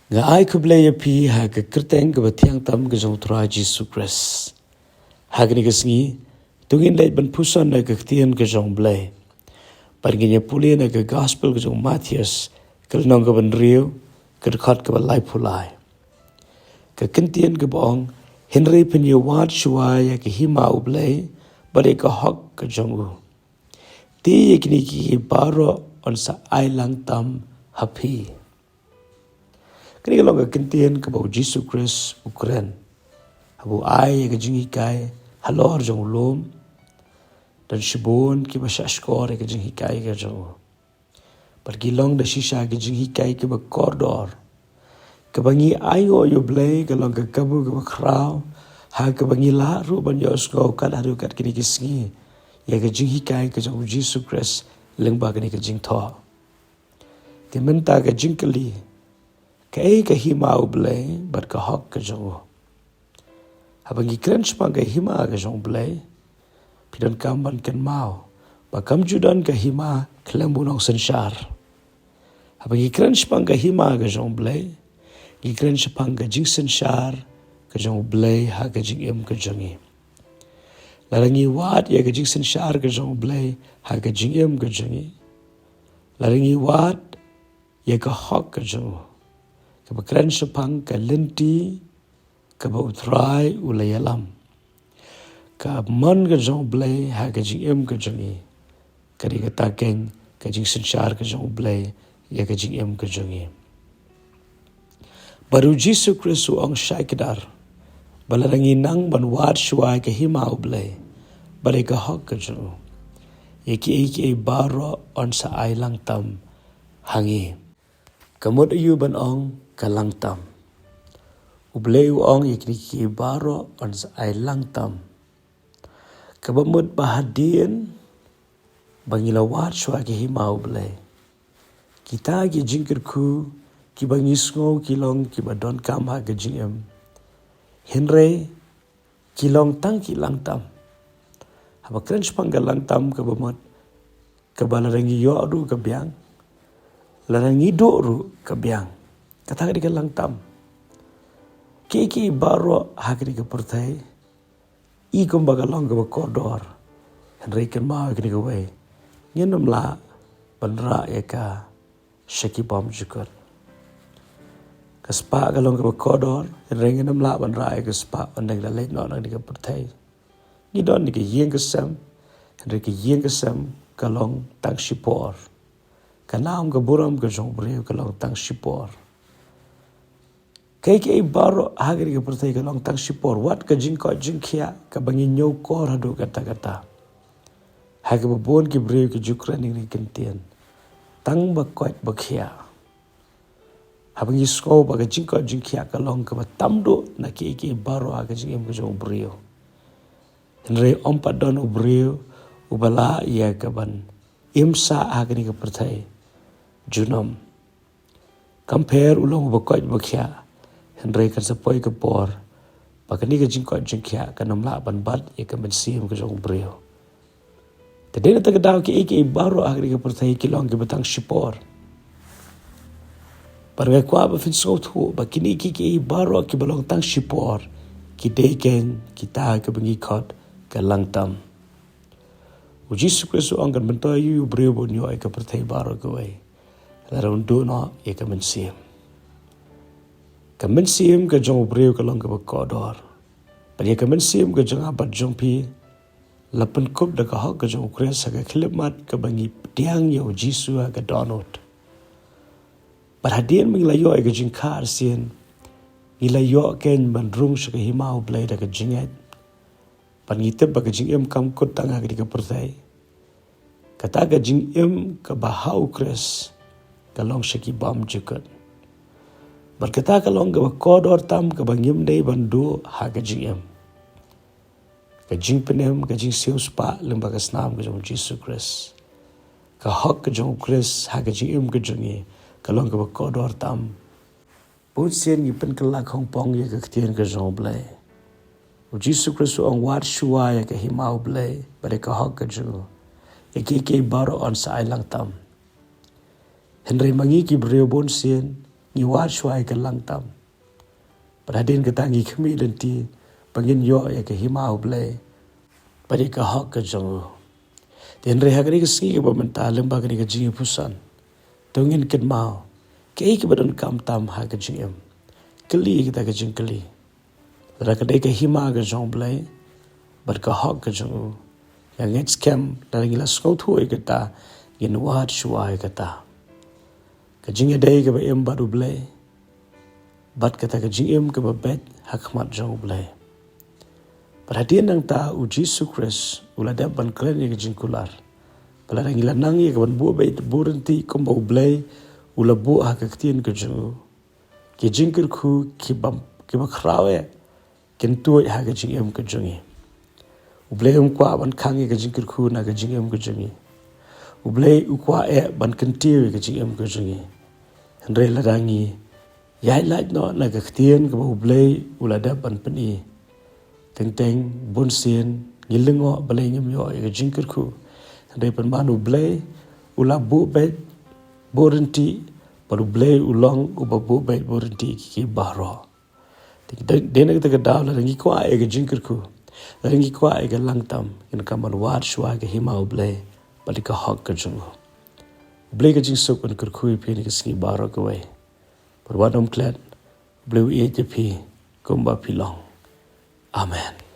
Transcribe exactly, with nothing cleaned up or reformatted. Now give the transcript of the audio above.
Nga ai khublei ïa phi ha ka kyrteng kaba thiang tam ka jong u Trai Jisu Khrist. Ha kane ka sngi, to ngin leit ban pule na ka ktien ka jong u Blei. Bad ngin ïa pule na ka gospel ka jong u Mathaios, ka lynnong kaba hynriew, ka dkhot kaba laiphew lai. Ka ktien kaba ong, hynrei phin ïa wad shuwa ïa ka hima u Blei, bad ïa ka hok ka jong u. Te ïa kine ki baroh yn sa ai lang tam ha phi. Kane ka long ka ktien kaba u Jisu Khrist u kren. Haba u ai ïa ka jinghikai halor jong u lum. Don shibun kiba shah shkor ïa ka jinghikai ka jong u. Bad ki long da shisha ki jinghikai kiba kordor. Kaba ngi ainguh ïa u Blei ka long ka kabu kaba khraw. Ha kaba ngi lah ruh ban ïohsngew kat haduh kat kine ki sngi ïa ka jinghikai ka jong u Jisu Khrist lyngba kane ka jingthoh. Te mynta ka jingkylli, kaei ka hima u Blei bad ka hok ka jong u? Haba ngi kren shaphang ka hima ka jong u Blei, phi donkam ban kynmaw ba kam ju don ka hima khlem u nongsynshar. Haba ngi kren shaphang ka hima ka jong u Blei, ngi kren shaphang ka jingsynshar ka jong u Blei ha ka jingim ka jong ngi. Lada ngi wad ïa ka jingsynshar ka jong u Blei ha ka jingim ka jong ngi, lada ngi wad ïa ka hok ka jong u, kaba kren shaphang ka lynti kaba u Trai u la ïalam. Ka mon ka jong u Blei ha ka jingim ka jong ngi, ka dei kata keiñ ka jingsynshar ka jong u Blei ïa ka jingim ka jong ngi. Bad u Jisu Khrist u ong shai kdar ba lada ngi nang ban wad shuwa ïa ka hima u Blei bad ïa ka hok ka jong u, ïa kiei kiei baroh yn sa ai lang tam ha ngi. Ka mut aïu ban ong ka lang tam? U Blei u ong ïa kine kiei baroh yn sa ai lang tam. Kaba mut ba hadien ba ngi la wad shuwa ïa ka hima u Blei, kita ki jingkyrkhu kiba ngi sngew ki long kiba donkam ha ka jingim, hynrei ki long tang ki lang tam. Haba kren shaphang ka lang tam kaba mut, kaba lada ngi ïoh ruh ka biang, lada ngi duh ruh ka biang. Kata ka dei ka lang tam. Kiei kiei baroh ha kane ka pyrthei i kumba ka long kaba kordor, hynrei kynmaw ïa kane kawei, ngin ym lah ban rah ïa ka sha ki bymjukut. Ka spah ka long kaba kordor, hynrei ngin ym lah ban rah ïa ka spah ynda ngi la leit noh na kane ka pyrthei. Ngi don ïa ka ïing ka sem, hynrei ka ïing ka sem ka long tang shipor. Ka nam ka burom ka jong u briew ka long tang shipor. Kiei kiei baroh ha kane ka pyrthei ka long tang shipor, wat ka jingkoit jingkhiah kaba ngi ñiewkor haduh katta katta. Ha kaba bun ki briew ki ju kren ïa kane ka ktien, tang ba koit ba khiah. Haba ngi sngew ba ka jingkoit jingkhiah ka long kaba tam duh na kiei kiei baroh ha ka jingim ka jong u briew, hynrei ym pat don u briew uba lah ïa ka ban im sah ha kane ka pyrthei junom. Kam pher u long uba koit uba khiah, hynrei kan sa poi ka por ba kane ka jingkoit jingkhiah kan ym lah ban bat ïa ka mynsiem ka jong u briew. Te dei na kata ka daw kiei kiei baroh ha kane ka pyrthei ki long kiba tang shipor. Bad nga kwah ba phin sngewthuh ba kine kiei kiei baroh kiba long tang shipor ki dei keiñ kita kiba ngi khot ka lang tam. U Jisu Khrist u ong kan myntoi ïa u briew ba un ïoh ïa ka pyrthei baroh kawei, lada un duh noh ïa ka mynsiem. Ka mynsiem ka jong u briew ka long kaba kordor. Bad ïa ka mynsiem ka jong nga bad jong phi la pynkup da ka hok ka jong u Khrist ha ka khyllipmat kaba ngi pdiang ïa u Jisu ha ka dohnud. Bad hadien ba ngi la ïoh ïa ka jingkha arsien, ngi la ïoh keiñ ban rung sha ka hima u Blei da ka jingngeit. Bad ngi tip ba ka jingim kam kut tang ha kane ka pyrthei. Kata ka jingim kaba ha u Khrist ka long sha ki bymjukut. Bad kata ka long kaba kordor tam kaba ngim dei ban duh ha ka jingim. Ka jingpynim, ka jingsiewspah lyngba ka snam ka jong u Jisu Khrist. Ka hok ka jong u Khrist ha ka jingim ka jong ngi ka long kaba kordor tam. Bun sien ngi pynkylla khongpong ïa ka ktien ka jong u Blei. U Jisu Khrist u ong wad shuwa ïa ka hima u Blei bad ïa ka hok ka jong u, ïa kiei kiei baroh yn sa ai lang tam. Hynrei ma ngi ki briew bun sien ngi wad shuwa ïa ka langtam. Bad hadien kata ngi khmih lynti ba ngin ïoh ïa ka hima U Blei bad ïa ka hok ka jong u. Te hynrei ha kane ka sngi kaba mynta lyngba kane ka jingïapyrshang, to ngin kynmaw kaei kaba donkam tam ha ka jingim. Kylli kata ka jingkylli. Lada ka dei ka hima ka jong U Blei bad ka hok ka jong u, nga ngeit skhem lada ngi la sngewthuh ïa kata, ngin wad shuwa ïa kata. Ka jingïadei kaba im bad U Blei bad kata ka jingim kaba beit ha khmat jong U Blei. Bad hadien nangta U Jisu Khrist u la dep ban kren ïa ka jingkular ba lada ngi la nang ïa ka ban buh beit buh rynti kumba U Blei u la buh ha ka ktien ka jong u, ki jingkyrkhu kiba, kiba khraw eh kin tuid ha ka jingim ka jong ngi. U Blei um kwah ban khang ïa ka jingkyrkhu na ka jingim ka jong ngi. U Blei u kwah eh ban kyntiew ïa ka jingim ka jong ngi. Hynrei lada ngi ïaid lait noh na ka ktien kaba U Blei u la dep ban pyni, teng teng bunsien ngi lyngngoh balei ngim ïoh ïa ka jingkyrkhu. Hynrei pynban U Blei u la buh beit buh rynti, bad U Blei u long uba buh beit buh rynti ki, ki baroh. Te dei, dei na kata ka daw lada ngi kwah ïa ka jingkyrkhu, lada ngi kwah ïa ka langtam, ngin kynmaw ban wad shuwa ïa ka hima U Blei bad ïa ka hok ka jong u. U Blei ka jingsuk un kyrkhu ïa phi ha kane ka sngi baroh kawei. Bad wat nym klet, U Blei u ïeit ïa phi kumba phi long. Amen.